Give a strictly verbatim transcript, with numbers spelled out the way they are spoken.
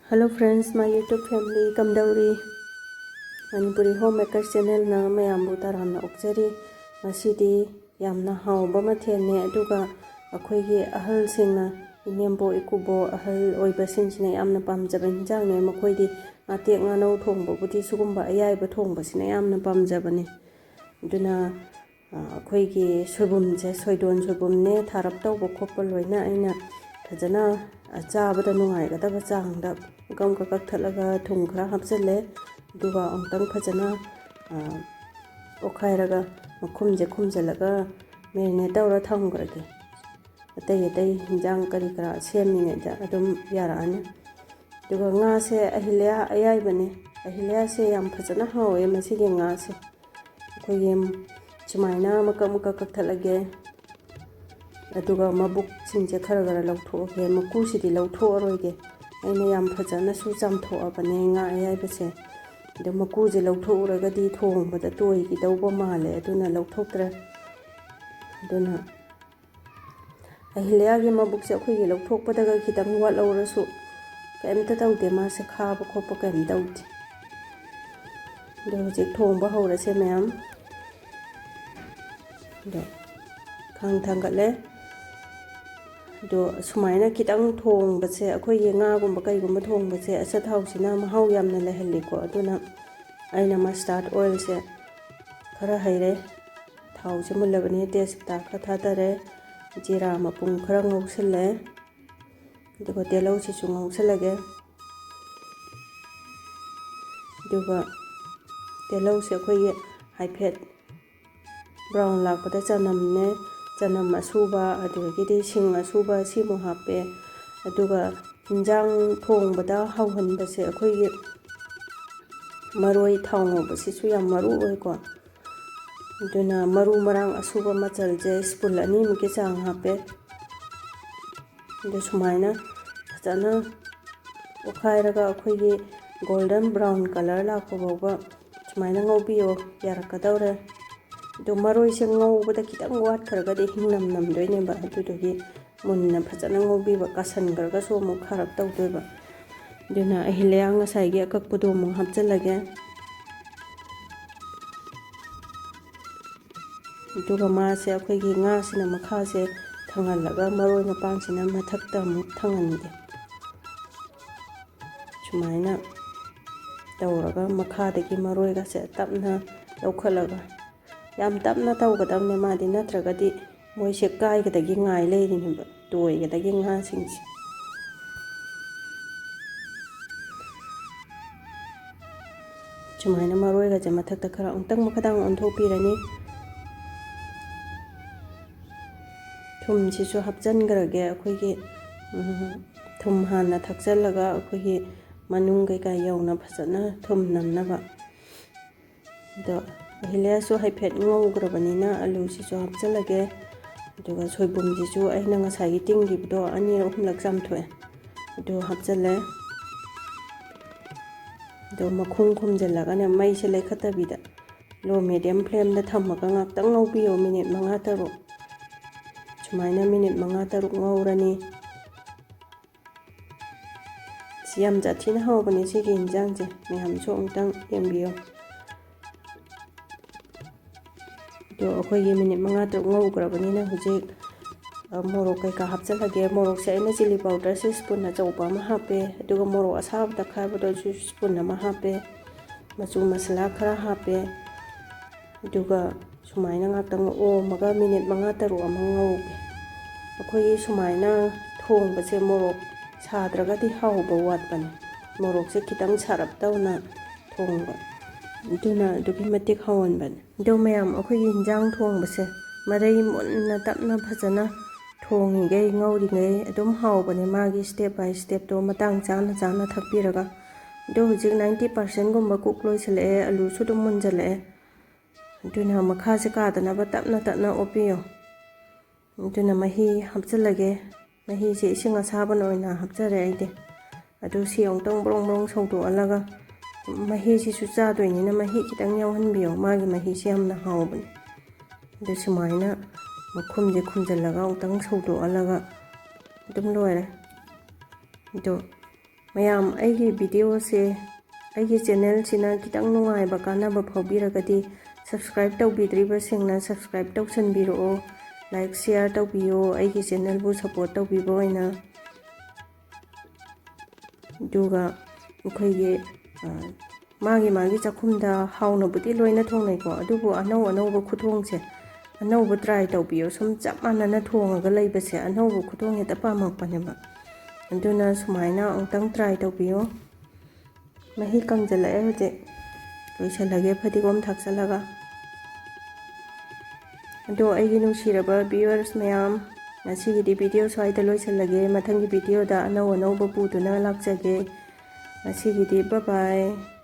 Hello friends, my YouTube family, ꯀꯝꯗꯧꯔꯤ? Manipuri Home Maker Channelꯅ ꯃꯌꯥꯝꯕꯨ ꯇꯔꯥꯝꯅ ꯑꯣꯛꯆꯔꯤ꯫ ꯉꯁꯤꯗꯤ ꯌꯥꯝꯅ ꯍꯥꯎꯕ ꯃꯊꯦꯜꯅꯦ, ꯑꯗꯨꯒ ꯑꯩꯈꯣꯏꯒꯤ ꯑꯍꯜꯁꯤꯡꯅ, ꯏꯅꯦꯝꯕꯣꯛ ꯏꯀꯨꯕꯣꯛ ꯑꯍꯜ ꯑꯣꯏꯕꯁꯤꯡꯁꯤꯅ ꯌꯥꯝꯅ ꯄꯥꯝꯖꯕ ꯍꯤꯟꯖꯥꯡꯅꯦ꯫ ꯃꯈꯣꯏꯗꯤ ꯉꯥꯇꯦꯛ ꯉꯥꯅꯧ ꯊꯣꯡꯕꯕꯨꯗꯤ ꯁꯤꯒꯨꯝꯕ ꯑꯌꯥꯏꯕ ꯊꯣꯡꯕꯁꯤꯅ ꯌꯥꯝꯅ ꯄꯥꯝꯖꯕꯅꯦ꯫ ꯑꯗꯨꯅ ꯑꯩꯈꯣꯏꯒꯤ ꯁꯣꯏꯕꯨꯝꯁꯦ, ꯁꯣꯏꯗꯣꯟ ꯁꯣꯏꯕꯨꯝꯅꯦ, ꯊꯥꯔꯞ ꯇꯧꯕ ꯈꯣꯠꯄ ꯂꯣꯏꯅ ꯑꯩꯅ ꯐꯖꯅ ꯆꯥꯕꯗ ꯅꯨꯡꯉꯥꯏꯒꯗꯕ ꯆꯥꯡꯗ ꯄꯨꯡꯀꯛ ꯀꯛꯊꯠꯂꯒ ꯊꯨꯝ ꯈꯔ ꯍꯥꯞꯆꯤꯜꯂꯦ꯫ ꯑꯗꯨꯒ ꯑꯃꯨꯛꯇꯪ ꯐꯖꯅ ꯑꯣꯠꯈꯥꯏꯔꯒ ꯃꯈꯨꯝꯁꯦ ꯈꯨꯝꯖꯤꯜꯂꯒ marinate ꯇꯧꯔ ꯊꯝꯈ꯭ꯔꯒꯦ꯫ ꯑꯇꯩ ꯑꯇꯩ ꯍꯤꯟꯖꯥꯡ ꯀꯔꯤ ꯀꯔꯥ ꯁꯦꯝꯃꯤꯉꯩꯗ ꯑꯗꯨꯝ ꯌꯥꯔꯛꯑꯅꯤ꯫ ꯑꯗꯨꯒ ꯉꯥꯁꯦ ꯑꯍꯤꯂꯌꯥ ꯑꯌꯥꯏꯕꯅꯦ꯫ ꯑꯍꯤꯂꯌꯥꯁꯦ ꯌꯥꯝ ꯐꯖꯅ ꯍꯥꯎꯋꯦ ꯃꯁꯤꯒꯤ ꯉꯥꯁꯦ꯫ ꯑꯩꯈꯣꯏꯒꯤ ꯁꯨꯃꯥꯏꯅ ꯃꯀꯛ ꯃꯀꯛ ꯀꯛꯊꯠꯂꯒꯦ꯫ ꯑꯗꯨꯒ ꯃꯕꯨꯛꯁꯤꯡꯁꯦ ꯈꯔ ꯈꯔ ꯂꯧꯊꯣꯛꯑꯒꯦ꯫ ꯃꯀꯨꯁꯤꯗꯤ ꯂꯧꯊꯣꯛꯑꯔꯣꯏꯒꯦ꯫ ꯑꯩꯅ ꯌꯥꯝ ꯐꯖꯅꯁꯨ ꯆꯥꯝꯊꯣꯛꯑꯕꯅꯦ ꯉꯥ ꯑꯌꯥꯏꯕꯁꯦ꯫ ꯑꯗꯣ ꯃꯀꯨꯁꯦ ꯂꯧꯊꯣꯛꯎꯔꯒꯗꯤ ꯊꯣꯡꯕꯗ ꯇꯣꯏꯈꯤꯗꯧꯕ ꯃꯥꯜꯂꯦ, ꯑꯗꯨꯅ ꯂꯧꯊꯣꯛꯇ꯭ꯔꯦ꯫ ꯑꯗꯨꯅ ꯑꯍꯤꯂꯌꯥꯒꯤ ꯃꯕꯨꯛꯁꯦ ꯑꯩꯈꯣꯏꯒꯤ ꯂꯧꯊꯣꯛꯄꯗꯒ ꯈꯤꯇꯪ ꯋꯥꯠꯍꯧꯔꯁꯨ ꯀꯩꯝꯇ ꯇꯧꯗꯦ, ꯃꯥꯁꯦ ꯈꯥꯕ ꯈꯣꯠꯄ ꯀꯩꯝ ꯇꯧꯗꯦ꯫ ꯑꯗꯣ ꯍꯧꯖꯤꯛ ꯊꯣꯡꯕ ꯍꯧꯔꯁꯦ ꯃꯌꯥꯝ꯫ ꯑꯗꯣ ꯈꯥꯡ ꯊꯥꯡꯒꯠꯂꯦ꯫ ꯑꯗꯣ ꯁꯨꯃꯥꯏꯅ ꯈꯤꯇꯪ ꯊꯣꯡꯕꯁꯦ, ꯑꯩꯈꯣꯏꯒꯤ ꯉꯥꯒꯨꯝꯕ ꯀꯩꯒꯨꯝꯕ ꯊꯣꯡꯕꯁꯦ ꯑꯆꯥꯊꯥꯎꯁꯤꯅ ꯃꯍꯥꯎ ꯌꯥꯝꯅ ꯂꯩꯍꯜꯂꯤꯀꯣ꯫ ꯑꯗꯨꯅ ꯑꯩꯅ mustard oilꯁꯦ ꯈꯔ ꯍꯩꯔꯦ꯫ ꯊꯥꯎꯁꯦ ꯃꯨꯜꯂꯕꯅꯤ, ꯇꯦꯖꯄꯇꯥ ꯈꯔ ꯊꯥꯗꯔꯦ, ꯖꯤꯔꯥ ꯃꯄꯨꯝ ꯈꯔ ꯉꯧꯁꯜꯂꯦ, ꯑꯗꯨꯒ ꯇꯤꯜꯍꯧꯁꯤꯁꯨ ꯉꯧꯁꯜꯂꯒꯦ꯫ ꯑꯗꯨꯒ ꯇꯤꯜꯍꯧꯁꯦ ꯑꯩꯈꯣꯏꯒꯤ ꯍꯥꯏꯐꯦꯠ brown ꯂꯥꯛꯄꯗ ꯆꯅꯝꯅꯦ, ꯆꯅꯝ ꯑꯁꯨꯕ, ꯑꯗꯨꯗꯒꯤꯗꯤ ꯁꯤꯡ ꯑꯁꯨꯕ ꯁꯤꯃꯨꯛ ꯍꯥꯞꯄꯦ꯫ ꯑꯗꯨꯒ ꯍꯤꯟꯖꯥꯡ ꯊꯣꯡꯕꯗ ꯍꯥꯎꯍꯟꯕꯁꯦ ꯑꯩꯈꯣꯏꯒꯤ ꯃꯔꯣꯏ ꯊꯥꯎ ꯉꯧꯕꯁꯤꯁꯨ ꯌꯥꯝ ꯃꯔꯨ ꯑꯣꯏꯀꯣ꯫ ꯑꯗꯨꯅ ꯃꯔꯨ ꯃꯔꯥꯡ ꯑꯁꯨꯕ ꯃꯆꯜꯁꯦ spoon ꯑꯅꯤꯃꯨꯛꯀꯤ ꯆꯥꯡ ꯍꯥꯞꯄꯦ꯫ ꯑꯗꯨ ꯁꯨꯃꯥꯏꯅ ꯐꯖꯅ ꯑꯣꯠꯈꯥꯏꯔꯒ ꯑꯩꯈꯣꯏꯒꯤ golden brown colour ꯂꯥꯛꯄ ꯐꯥꯎꯕ ꯁꯨꯃꯥꯏꯅ ꯉꯧꯕꯤꯌꯣ, ꯌꯥꯔꯛꯀꯗꯧꯔꯦ꯫ ꯑꯗꯣ ꯃꯔꯣꯏꯁꯦ ꯉꯧꯕꯗ ꯈꯤꯇꯪ ꯋꯥꯠꯈ꯭ꯔꯒꯗꯤ ꯍꯤꯡꯅꯝ ꯅꯝꯗꯣꯏꯅꯦꯕ, ꯑꯗꯨꯗꯨꯒꯤ ꯃꯨꯟꯅ ꯐꯖꯅ ꯉꯧꯕꯤꯕ, ꯀꯥꯁꯟꯈ꯭ꯔꯒꯁꯨ ꯑꯃꯨꯛ ꯈꯥꯔꯞ ꯇꯧꯗꯣꯏꯕ꯫ ꯑꯗꯨꯅ ꯑꯍꯤꯂꯌꯥ ꯉꯁꯥꯏꯒꯤ ꯑꯀꯛꯄꯗꯣ ꯑꯃꯨꯛ ꯍꯥꯞꯆꯤꯜꯂꯒꯦ꯫ ꯑꯗꯨꯒ ꯃꯥꯁꯦ ꯑꯩꯈꯣꯏꯒꯤ ꯉꯥꯁꯤꯅ ꯃꯈꯥꯁꯦ ꯊꯪꯍꯜꯂꯒ ꯃꯔꯣꯏ ꯃꯄꯥꯡꯁꯤꯅ ꯃꯊꯛꯇ ꯑꯃꯨꯛ ꯊꯪꯍꯟꯒꯦ꯫ ꯁꯨꯃꯥꯏꯅ ꯇꯧꯔꯒ ꯃꯈꯥꯗꯒꯤ ꯃꯔꯣꯏꯒꯁꯦ ꯇꯞꯅ ꯂꯧꯈꯠꯂꯒ, ꯌꯥꯝ ꯇꯞꯅ ꯇꯧꯒꯗꯕꯅꯦ ꯃꯥꯗꯤ, ꯅꯠꯇ꯭ꯔꯒꯗꯤ ꯃꯣꯏꯁꯦ ꯀꯥꯏꯒꯗꯒꯤ ꯉꯥꯏ ꯂꯩꯔꯤꯅꯦꯕ, ꯇꯣꯏꯒꯗꯒꯤ ꯉꯥꯁꯤꯡꯁꯦ꯫ ꯁꯨꯃꯥꯏꯅ ꯃꯔꯣꯏꯒꯁꯦ ꯃꯊꯛꯇ ꯈꯔ ꯑꯃꯨꯛꯇꯪ ꯃꯈꯥꯗꯥꯡ ꯑꯣꯟꯊꯣꯛꯄꯤꯔꯅꯤ꯫ ꯊꯨꯝꯁꯤꯁꯨ ꯍꯥꯞꯆꯤꯟꯈ꯭ꯔꯒꯦ꯫ ꯑꯩꯈꯣꯏꯒꯤ, ꯎꯝ, ꯊꯨꯝ ꯍꯥꯟꯅ ꯊꯥꯛꯆꯜꯂꯒ ꯑꯩꯈꯣꯏꯒꯤ ꯃꯅꯨꯡ ꯀꯩꯀꯥ ꯌꯧꯅ ꯐꯖꯅ ꯊꯨꯝ ꯅꯝꯅꯕ꯫ ꯑꯗꯣ ꯑꯍꯤꯂꯌꯥꯁꯨ ꯍꯥꯏꯐꯦꯠ ꯉꯧꯈ꯭ꯔꯕꯅꯤꯅ ꯑꯂꯨꯁꯤꯁꯨ ꯍꯥꯞꯆꯤꯜꯂꯒꯦ꯫ ꯑꯗꯨꯒ ꯁꯣꯏꯕꯨꯝꯁꯤꯁꯨ ꯑꯩꯅ ꯉꯁꯥꯏꯒꯤ ꯇꯤꯡꯈꯤꯕꯗꯣ ꯑꯅꯤꯔꯛ ꯑꯍꯨꯝꯂꯛ ꯆꯥꯝꯊꯣꯛꯑꯦ, ꯑꯗꯨ ꯍꯥꯞꯆꯤꯜꯂꯦ꯫ ꯑꯗꯣ ꯃꯈꯨꯝ ꯈꯨꯝꯖꯤꯜꯂꯒꯅꯦ, ꯃꯩꯁꯦ ꯂꯩꯈꯠꯇꯕꯤꯗ low medium flameꯗ ꯊꯝꯃꯒ ꯉꯥꯛꯇꯪ ꯉꯧꯕꯤꯌꯣ, ꯃꯤꯅꯤꯠ ꯃꯉꯥ ꯇꯔꯨꯛ꯫ ꯁꯨꯃꯥꯏꯅ ꯃꯤꯅꯤꯠ ꯃꯉꯥ ꯇꯔꯨꯛ ꯉꯧꯔꯅꯤ꯫ ꯁꯤ ꯌꯥꯝ ꯖꯥꯊꯤꯅ ꯍꯥꯎꯕꯅꯦ ꯁꯤꯒꯤ ꯌꯦꯟꯖꯥꯡꯁꯦ, ꯃꯌꯥꯝꯁꯨ ꯑꯃꯨꯛꯇꯪ ꯌꯦꯡꯕꯤꯌꯨ꯫ ꯑꯗꯣ ꯑꯩꯈꯣꯏꯒꯤ ꯃꯤꯅꯤꯠ ꯃꯉꯥ ꯇꯔꯨꯛ ꯉꯧꯈ꯭ꯔꯕꯅꯤꯅ ꯍꯧꯖꯤꯛ, ꯑ, ꯃꯣꯔꯣꯛ ꯀꯩꯀꯥ ꯍꯥꯞꯆꯤꯜꯂꯒꯦ꯫ ꯃꯣꯔꯣꯛꯁꯦ ꯑꯩꯅ chilli powderꯁꯦ spoon ꯑꯆꯧꯕ ꯑꯃ ꯍꯥꯞꯄꯦ, ꯑꯗꯨꯒ ꯃꯣꯔꯣꯛ ꯑꯁꯥꯕ ꯇꯛꯈꯥꯏꯕꯗꯣ ꯑꯗꯨꯁꯨ spoon ꯑꯃ ꯍꯥꯞꯄꯦ, ꯃꯆꯨ ꯃꯁꯥꯂꯥ ꯈꯔ ꯍꯥꯞꯄꯦ, ꯑꯗꯨꯒ ꯁꯨꯃꯥꯏꯅ ꯉꯥꯛꯇꯪ ꯑꯣꯝꯃꯒ ꯃꯤꯅꯤꯠ ꯃꯉꯥ ꯇꯔꯨꯛ ꯑꯃ ꯉꯧꯒꯦ꯫ ꯑꯩꯈꯣꯏꯒꯤ ꯁꯨꯃꯥꯏꯅ ꯊꯣꯡꯕꯁꯦ ꯃꯣꯔꯣꯛ ꯁꯥꯗ꯭ꯔꯒꯗꯤ ꯍꯥꯎꯕ ꯋꯥꯠꯄꯅꯦ꯫ ꯃꯣꯔꯣꯛꯁꯦ ꯈꯤꯇꯪ ꯁꯥꯔꯞ ꯇꯧꯅ ꯊꯣꯡꯕ, ꯑꯗꯨꯅ ꯑꯗꯨꯛꯀꯤ ꯃꯇꯤꯛ ꯍꯥꯎꯍꯟꯕꯅꯦ꯫ ꯑꯗꯣ ꯃꯌꯥꯝ, ꯑꯩꯈꯣꯏꯒꯤ ꯍꯤꯟꯖꯥꯡ ꯊꯣꯡꯕꯁꯦ ꯃꯔꯩ ꯃꯨꯟꯅ ꯇꯞꯅ ꯐꯖꯅ ꯊꯣꯡꯉꯤꯈꯩ, ꯉꯧꯔꯤꯈꯩ ꯑꯗꯨꯝ ꯍꯥꯎꯕꯅꯦ꯫ ꯃꯥꯒꯤ step by stepꯇꯣ ꯃꯇꯥꯡ ꯆꯥꯅ ꯆꯥꯅ ꯊꯥꯛꯄꯤꯔꯒ꯫ ꯑꯗꯣ ꯍꯧꯖꯤꯛ ninety percentꯒꯨꯝꯕ cook ꯂꯣꯏꯁꯤꯜꯂꯛꯑꯦ, ꯑꯂꯨꯁꯨ ꯑꯗꯨꯝ ꯃꯨꯟꯖꯜꯂꯛꯑꯦ꯫ ꯑꯗꯨꯅ ꯃꯈꯥꯁꯦ ꯀꯥꯗꯅꯕ ꯇꯞꯅ ꯇꯞꯅ ꯑꯣꯠꯄꯤꯌꯣ꯫ ꯑꯗꯨꯅ ꯃꯍꯤ ꯍꯥꯞꯆꯤꯜꯂꯒꯦ꯫ ꯃꯍꯤꯁꯦ ꯏꯁꯤꯡ ꯑꯁꯥꯕꯅ ꯑꯣꯏꯅ ꯍꯥꯞꯆꯔꯦ ꯑꯩꯗꯤ꯫ ꯑꯗꯨ ꯁꯤ ꯑꯃꯨꯛꯇꯪ ꯕ꯭ꯔꯣꯡ ꯕ꯭ꯔꯣꯡ ꯁꯧꯗꯣꯛꯍꯜꯂꯒ, ꯃꯍꯤꯁꯤꯁꯨ ꯆꯥꯗꯣꯏꯅꯤꯅ ꯃꯍꯤ ꯈꯤꯇꯪ ꯌꯥꯎꯍꯟꯕꯤꯌꯣ, ꯃꯥꯒꯤ ꯃꯍꯤꯁꯦ ꯌꯥꯝꯅ ꯍꯥꯎꯕꯅꯦ꯫ ꯑꯗꯨ ꯁꯨꯃꯥꯏꯅ ꯃꯈꯨꯝꯁꯦ ꯈꯨꯝꯖꯤꯜꯂꯒ ꯑꯃꯨꯛꯇꯪ ꯁꯧꯗꯣꯛꯍꯜꯂꯒ ꯑꯗꯨꯝ ꯂꯣꯏꯔꯦ꯫ ꯑꯗꯣ ꯃꯌꯥꯝ, ꯑꯩꯒꯤ videoꯁꯦ, ꯑꯩꯒꯤ channelꯁꯤꯅ ꯈꯤꯇꯪ ꯅꯨꯡꯉꯥꯏꯕ, ꯀꯥꯟꯅꯕ ꯐꯥꯎꯕꯤꯔꯒꯗꯤ, subscribe ꯇꯧꯕꯤꯗ꯭ꯔꯤꯕꯁꯤꯡꯅ subscribe ꯇꯧꯁꯟꯕꯤꯔꯛꯑꯣ, like, share ꯇꯧꯕꯤꯌꯣ, ꯑꯩꯒꯤ channelꯕꯨ support ꯇꯧꯕꯤꯕ ꯑꯣꯏꯅ꯫ ꯑꯗꯨꯒ ꯑꯩꯈꯣꯏꯒꯤ, ꯑ, ꯃꯥꯒꯤ ꯃꯥꯒꯤ ꯆꯥꯛꯈꯨꯝꯗ ꯍꯥꯎꯅꯕꯨꯗꯤ ꯂꯣꯏꯅ ꯊꯣꯡꯅꯩꯀꯣ, ꯑꯗꯨꯕꯨ ꯑꯅꯧ ꯑꯅꯧꯕ ꯈꯨꯊꯣꯡꯁꯦ, ꯑꯅꯧꯕ try ꯇꯧꯕꯤꯌꯣ꯫ ꯁꯨꯝ ꯆꯞ ꯃꯥꯟꯅꯅ ꯊꯣꯡꯉꯒ ꯂꯩꯕꯁꯦ ꯑꯅꯧꯕ ꯈꯨꯊꯣꯡ ꯍꯦꯛꯇ ꯄꯥꯝꯃꯛꯄꯅꯦꯕ꯫ ꯑꯗꯨꯅ ꯁꯨꯃꯥꯏꯅ ꯑꯃꯨꯛꯇꯪ try ꯇꯧꯕꯤꯌꯣ꯫ ꯃꯍꯤ ꯀꯪꯖꯜꯂꯛꯑꯦ ꯍꯧꯖꯤꯛ, ꯂꯣꯏꯁꯜꯂꯒꯦ ꯐꯗꯤꯒꯣꯝ ꯊꯥꯛꯆꯜꯂꯒ꯫ ꯑꯗꯣ ꯑꯩꯒꯤ ꯅꯨꯡꯁꯤꯔꯕ viewers ꯃꯌꯥꯝ, ꯉꯁꯤꯒꯤꯗꯤ video ꯁ꯭ꯋꯥꯏꯗ ꯂꯣꯏꯁꯜꯂꯒꯦ꯫ ꯃꯊꯪꯒꯤ videoꯗ ꯑꯅꯧ ꯑꯅꯧꯕ ꯄꯨꯗꯨꯅ ꯂꯥꯛꯆꯒꯦ꯫ ꯉꯁꯤꯒꯤꯗꯤ bye bye꯫